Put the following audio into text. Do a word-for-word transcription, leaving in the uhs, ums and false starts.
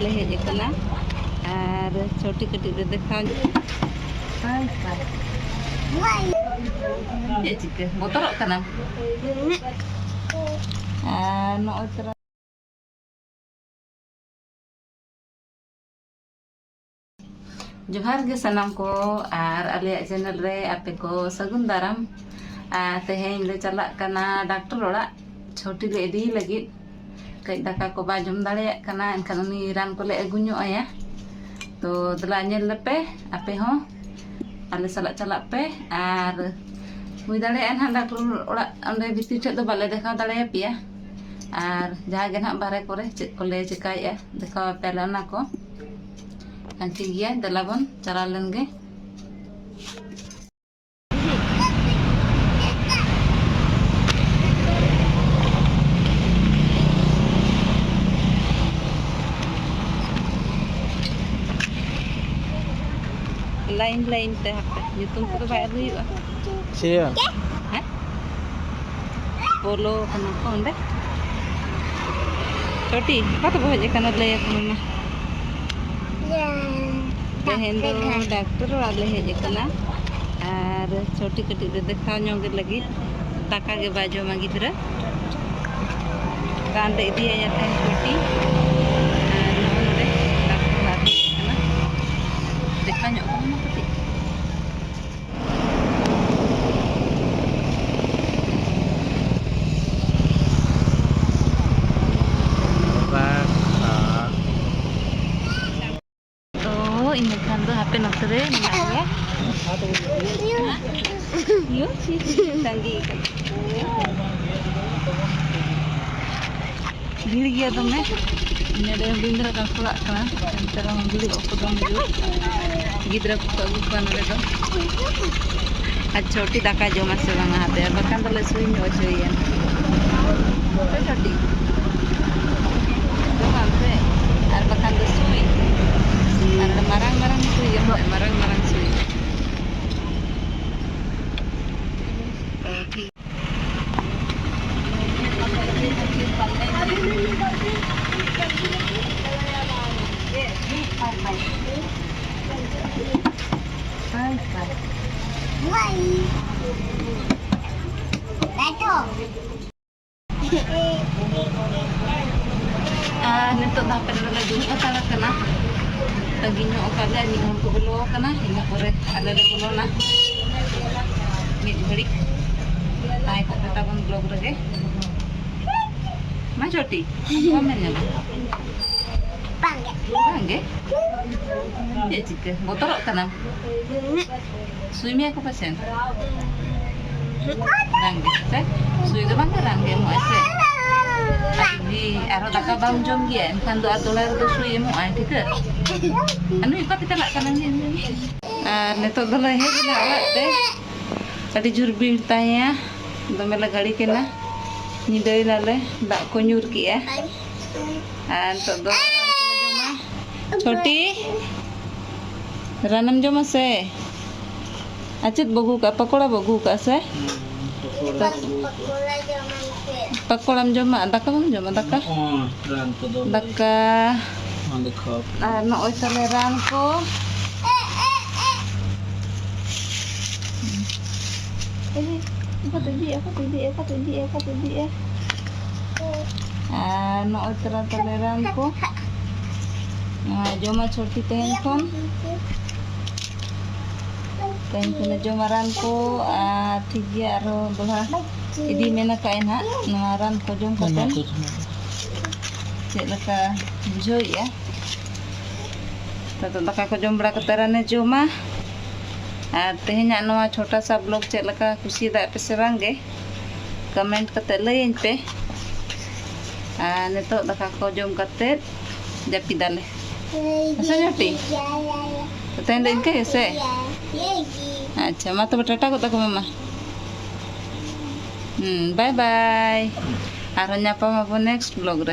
ᱞᱮ ᱦᱮᱡ ᱟᱠᱟᱱᱟ ᱟᱨ ᱪᱷᱚᱴᱤ ᱠᱟᱹᱴᱤᱡ ᱞᱮ ᱫᱮᱠᱷᱟᱣ᱾ ᱪᱮᱫ ᱪᱤᱠᱟᱹ? ᱵᱚᱛᱚᱨᱚᱜ ᱠᱟᱱᱟᱢ? ᱟᱨ ᱱᱚᱜᱼᱚᱭ ᱛᱚᱨᱟ ᱡᱚᱦᱟᱨ ᱜᱮ ᱥᱟᱱᱟᱢ ᱠᱚ, ᱟᱨ ᱟᱞᱮᱭᱟᱜ ᱪᱮᱱᱮᱞ ᱨᱮ ᱟᱯᱮ ᱠᱚ ᱥᱟᱹᱜᱩᱱ ᱫᱟᱨᱟᱢ᱾ ᱟᱨ ᱛᱮᱦᱮᱧ ᱞᱮ ᱪᱟᱞᱟᱜ ᱠᱟᱱᱟ ᱰᱟᱠᱛᱚᱨ ᱚᱲᱟᱜ, ᱪᱷᱚᱴᱤ ᱞᱮ ᱤᱫᱤᱭᱮ ᱞᱟᱹᱜᱤᱫ᱾ ᱠᱟᱹᱡ ᱫᱟᱠᱟ ᱠᱚ ᱵᱟᱭ ᱡᱚᱢ ᱫᱟᱲᱮᱭᱟᱜ ᱠᱟᱱᱟ, ᱮᱱᱠᱷᱟᱱ ᱩᱱᱤ ᱨᱟᱱ ᱠᱚᱞᱮ ᱟᱹᱜᱩ ᱧᱚᱜ ᱟᱭᱟ᱾ ᱛᱚ ᱫᱮᱞᱟ ᱧᱮᱞ ᱞᱮᱯᱮ ᱟᱯᱮ ᱦᱚᱸ, ᱟᱞᱮ ᱥᱟᱞᱟᱜ ᱪᱟᱞᱟᱜ ᱯᱮ᱾ ᱟᱨ ᱦᱩᱭ ᱫᱟᱲᱮᱭᱟᱜᱼᱟ ᱱᱟᱦᱟᱜ ᱰᱟᱠᱛᱚᱨ ᱚᱲᱟᱜ ᱚᱸᱰᱮ ᱵᱷᱤᱛᱤᱨ ᱴᱷᱮᱡ ᱫᱚ ᱵᱟᱞᱮ ᱫᱮᱠᱷᱟᱣ ᱫᱟᱲᱮᱭᱟᱯᱮᱭᱟ, ᱟᱨ ᱡᱟᱦᱟᱸ ᱜᱮ ᱱᱟᱦᱟᱜ ᱵᱟᱦᱨᱮ ᱠᱚᱨᱮ ᱪᱮᱫ ᱠᱚᱞᱮ ᱪᱮᱠᱟᱭᱮᱫᱼᱟ ᱫᱮᱠᱷᱟᱣ ᱟᱯᱮᱭᱟᱞᱮ ᱚᱱᱟ ᱠᱚ᱾ ᱮᱱᱠᱷᱟᱱ ᱴᱷᱤᱠ ᱜᱮᱭᱟ, ᱫᱮᱞᱟ ᱵᱚᱱ ᱪᱟᱞᱟᱣ ᱞᱮᱱ ᱜᱮ᱾ ᱞᱟᱭᱤᱱ ᱞᱟᱭᱤᱱ ᱛᱮ ᱦᱟᱯᱮ, ᱧᱩᱛᱩᱢ ᱠᱚᱫᱚ ᱵᱟᱭ ᱟᱹᱜᱩ ᱦᱩᱭᱩᱜᱼᱟ᱾ ᱪᱮᱫ? ᱦᱮᱸ? ᱵᱚᱞᱚ ᱠᱟᱱᱟ ᱠᱚ ᱚᱸᱰᱮ᱾ ᱪᱷᱚᱴᱤ, ᱚᱠᱟ ᱛᱮᱵᱚ ᱦᱮᱡ ᱟᱠᱟᱱᱟ? ᱞᱟᱹᱭ ᱟᱠᱚ ᱢᱮ ᱢᱟ᱾ ᱛᱮᱦᱮᱧ ᱫᱚ ᱰᱟᱠᱛᱚᱨ ᱚᱲᱟᱜ ᱞᱮ ᱦᱮᱡ ᱟᱠᱟᱱᱟ ᱟᱨ ᱪᱷᱚᱴᱤ ᱠᱟᱹᱴᱤᱡ ᱞᱮ ᱫᱮᱠᱷᱟᱣ ᱧᱚᱜ ᱮ ᱞᱟᱹᱜᱤᱫ᱾ ᱫᱟᱠᱟ ᱜᱮ ᱵᱟᱭ ᱡᱚᱢᱟ ᱜᱤᱫᱽᱨᱟᱹ᱾ ᱨᱟᱱ ᱞᱮ ᱤᱫᱤᱭᱟᱭᱟ ᱛᱮᱦᱮᱧ ᱪᱷᱚᱴᱤ᱾ ᱟᱨ ᱱᱚᱜᱼᱚᱭ ᱱᱚᱰᱮ ᱰᱟᱠᱛᱚᱨ ᱚᱲᱟᱜ ᱞᱮ ᱦᱮᱡ ᱟᱠᱟᱱᱟ᱾ ᱫᱮᱠᱷᱟᱣ ᱧᱚᱜ ᱠᱟᱵᱚᱱ ᱢᱟ ᱠᱟᱹᱴᱤᱡ᱾ ᱛᱚ, ᱤᱱᱟᱹ ᱠᱷᱟᱱ ᱫᱚ ᱦᱟᱯᱮ ᱱᱚᱛᱮ ᱨᱮ ᱢᱮᱱᱟᱜ ᱞᱮᱭᱟ᱾ ᱤᱭᱩ, ᱪᱷᱤ, ᱪᱷᱤ, ᱛᱟᱺᱜᱤ ᱠᱟᱱᱟ᱾ ᱵᱷᱤᱲ ᱜᱮᱭᱟ ᱫᱚᱢᱮ᱾ ᱱᱚᱰᱮ ᱦᱩᱰᱤᱧ ᱫᱷᱟᱨᱟ ᱰᱟᱠᱛᱚᱨᱟᱜ ᱠᱟᱱᱟ, ᱮᱱᱛᱮ ᱨᱮᱦᱚᱸ ᱵᱷᱤᱲᱚᱜ ᱟᱠᱚ ᱫᱚᱢᱮ ᱡᱳᱨ᱾ ᱜᱤᱫᱽᱨᱟᱹ ᱠᱚᱠᱚ ᱟᱹᱜᱩ ᱠᱚᱣᱟ ᱱᱚᱰᱮ ᱫᱚ᱾ ᱟᱨ ᱪᱷᱚᱴᱤ ᱫᱟᱠᱟ ᱡᱚᱢᱟ ᱥᱮ ᱵᱟᱝᱟ ᱦᱟᱯᱮ, ᱟᱨ ᱵᱟᱠᱷᱟᱱ ᱫᱚᱞᱮ ᱥᱩᱭ ᱧᱚᱜ ᱦᱚᱪᱚᱭᱮᱭᱟ᱾ ᱥᱮ ᱪᱷᱚᱴᱤ? ᱡᱚᱢᱟᱢ ᱥᱮ? ᱟᱨ ᱵᱟᱠᱷᱟᱱ ᱫᱚ ᱥᱩᱭ᱾ ᱟᱨ ᱚᱱᱟ ᱢᱟᱨᱟᱝ ᱢᱟᱨᱟᱝ ᱥᱩᱭ ᱮᱢᱚᱜ, ᱢᱟᱨᱟᱝ ᱢᱟᱨᱟᱝ ᱥᱩᱭ᱾ ᱛᱚ, ᱴᱷᱤᱠ᱾ ᱟᱨ ᱱᱤᱛᱚᱜ ᱫᱚ ᱦᱟᱯᱮ ᱱᱚᱰᱮ ᱞᱮ ᱫᱩᱲᱩᱵ ᱦᱟᱛᱟᱲ ᱟᱠᱟᱱᱟ᱾ ᱛᱟᱺᱜᱤ ᱧᱚᱜ ᱟᱠᱟᱫ ᱞᱮ, ᱢᱤᱫ ᱦᱚᱲ ᱠᱚ ᱵᱚᱞᱚ ᱟᱠᱟᱱᱟ, ᱤᱱᱟᱹ ᱯᱚᱨᱮ ᱟᱞᱮ ᱞᱮ ᱵᱚᱞᱚᱱᱟ᱾ ᱢᱤᱫ ᱜᱷᱟᱹᱲᱤᱡ ᱛᱟᱦᱮᱸ ᱠᱚᱜ ᱯᱮ ᱛᱟᱵᱚᱱ vlog ᱨᱮᱜᱮ᱾ ᱢᱟ ᱪᱷᱳᱴᱤ, ᱵᱟᱢ ᱧᱮᱞ ᱧᱟᱢᱟ? ᱵᱟᱝᱜᱮ᱾ ᱵᱟᱝᱜᱮ? ᱪᱮᱫ ᱪᱤᱠᱟᱹ? ᱵᱚᱛᱚᱨᱚᱜ ᱠᱟᱱᱟᱢ? ᱥᱩᱭ ᱢᱮᱭᱟ ᱠᱚ ᱯᱟᱪᱮᱫ? ᱵᱟᱝᱜᱮ ᱥᱮ? ᱥᱩᱭ ᱫᱚ ᱵᱟᱝᱜᱮ ᱨᱟᱱ ᱜᱮ ᱮᱢᱚᱜᱼᱟᱭ ᱥᱮ? ᱟᱨ ᱡᱩᱫᱤ ᱟᱨᱦᱚᱸ ᱫᱟᱠᱟ ᱵᱟᱢ ᱡᱚᱢ ᱜᱮᱭᱟ, ᱮᱱᱠᱷᱟᱱ ᱫᱚ ᱟᱨ ᱛᱚᱞᱟ ᱨᱮᱫᱚ ᱥᱩᱭ ᱮᱢᱚᱜᱼᱟᱭ, ᱴᱷᱤᱠᱟᱹ? ᱟᱨ ᱱᱩᱭ ᱚᱠᱟᱛᱮ ᱪᱟᱞᱟᱜ ᱠᱟᱱᱟ? ᱟᱨ ᱱᱤᱛᱚᱜ ᱫᱚᱞᱮ ᱦᱮᱡ ᱮᱱᱟ ᱚᱲᱟᱜ ᱛᱮ᱾ ᱟᱹᱰᱤ ᱡᱳᱨ ᱵᱷᱤᱲ ᱛᱟᱦᱮᱸᱭᱟ, ᱫᱚᱢᱮ ᱞᱮ ᱜᱷᱟᱹᱲᱤᱠ ᱮᱱᱟ, ᱧᱤᱫᱟᱹᱭᱮᱱᱟᱞᱮ, ᱫᱟᱜ ᱠᱚ ᱧᱩᱨ ᱠᱮᱜᱼᱟ᱾ ᱟᱨ ᱱᱤᱛᱚᱜ ᱫᱚ ᱨᱟᱱ ᱠᱚᱞᱮ ᱡᱚᱢᱟ᱾ ᱪᱷᱳᱴᱤ, ᱨᱟᱱᱮᱢ ᱡᱚᱢᱟ ᱥᱮ? ᱟᱨ ᱪᱮᱫ ᱵᱚ ᱟᱹᱜᱩ ᱠᱟᱜᱼᱟ? ᱯᱟᱠᱚᱲᱟ ᱵᱚ ᱟᱹᱜᱩ ᱠᱟᱜᱼᱟ ᱥᱮ? ᱯᱟᱠᱚᱲᱟᱢ ᱡᱚᱢᱟ, ᱫᱟᱠᱟ ᱵᱟᱢ ᱡᱚᱢᱟ? ᱫᱟᱠᱟ? ᱦᱚᱸ, ᱨᱟᱱ ᱠᱚᱫᱚ ᱫᱟᱠᱟ᱾ ᱚᱸᱰᱮ ᱠᱷᱟᱯ᱾ ᱟᱨ ᱱᱚᱜᱼᱚᱭ ᱛᱟᱞᱮ ᱨᱟᱱ ᱠᱚ᱾ ᱮ, ᱚᱠᱟᱛᱮ ᱤᱫᱤᱭᱮᱜᱼᱟ, ᱚᱠᱟᱛᱮ ᱤᱫᱤᱭᱮᱜᱼᱟ, ᱚᱠᱟᱛᱮ ᱤᱫᱤᱭᱮᱜᱼᱟ, ᱚᱠᱟᱛᱮ ᱤᱫᱤᱭᱮᱜᱼᱟ? ᱟᱨ ᱱᱚᱜᱼᱚᱭ ᱛᱚᱨᱟ ᱛᱟᱞᱮ ᱨᱟᱱ ᱠᱚ᱾ ᱱᱚᱣᱟ ᱡᱚᱢᱟ ᱪᱷᱚᱴᱤ ᱛᱮᱦᱮᱧ ᱠᱷᱚᱱ᱾ ᱛᱮᱦᱮᱧ ᱠᱷᱚᱱᱮ ᱡᱚᱢᱟ ᱨᱟᱱ ᱠᱚ᱾ ᱟᱨ ᱴᱷᱤᱠ ᱜᱮᱭᱟ, ᱟᱨᱦᱚᱸ ᱫᱚᱦᱲᱟ ᱤᱫᱤ ᱢᱮᱱ ᱟᱠᱟᱫ ᱟᱭ ᱱᱟᱦᱟᱜ ᱱᱚᱣᱟ ᱨᱟᱱ ᱠᱚ ᱡᱚᱢ ᱠᱟᱛᱮ ᱪᱮᱫ ᱞᱮᱠᱟ ᱵᱩᱡᱷᱟᱹᱣᱮᱫᱼᱟ᱾ ᱱᱤᱛᱚᱜ ᱫᱟᱠᱟ ᱠᱚ ᱡᱚᱢ ᱵᱟᱲᱟ ᱠᱟᱛᱮ ᱨᱟᱱᱮ ᱡᱚᱢᱟ᱾ ᱟᱨ ᱛᱮᱦᱮᱧᱟᱜ ᱱᱚᱣᱟ ᱪᱷᱳᱴᱟ ᱥᱟ vlog ᱪᱮᱫ ᱞᱮᱠᱟ ᱠᱩᱥᱤᱭᱟᱫᱟ ᱯᱮ ᱥᱮ ᱵᱟᱝ ᱜᱮ, comment ᱠᱟᱛᱮ ᱞᱟᱹᱭᱟᱹᱧ ᱯᱮ᱾ ᱟᱨ ᱱᱤᱛᱚᱜ ᱫᱟᱠᱟ ᱠᱚ ᱡᱚᱢ ᱠᱟᱛᱮ ᱡᱟᱹᱯᱤᱫᱟᱞᱮ᱾ ᱦᱮᱸᱥᱮ ᱡᱷᱚᱴᱤ? ᱛᱮᱦᱮᱧ ᱫᱚ ᱤᱱᱠᱟᱹ ᱜᱮᱥᱮ? ᱟᱪᱪᱷᱟ, ᱢᱟ ᱛᱚᱵᱮ ᱴᱟᱴᱟ ᱜᱚᱫ ᱟᱠᱚ ᱢᱮ ᱢᱟ᱾ ᱦᱩᱸ, bye bye᱾ ᱟᱨᱦᱚᱸ ᱧᱟᱯᱟᱢ ᱟᱵᱚ next vlog ᱨᱮ᱾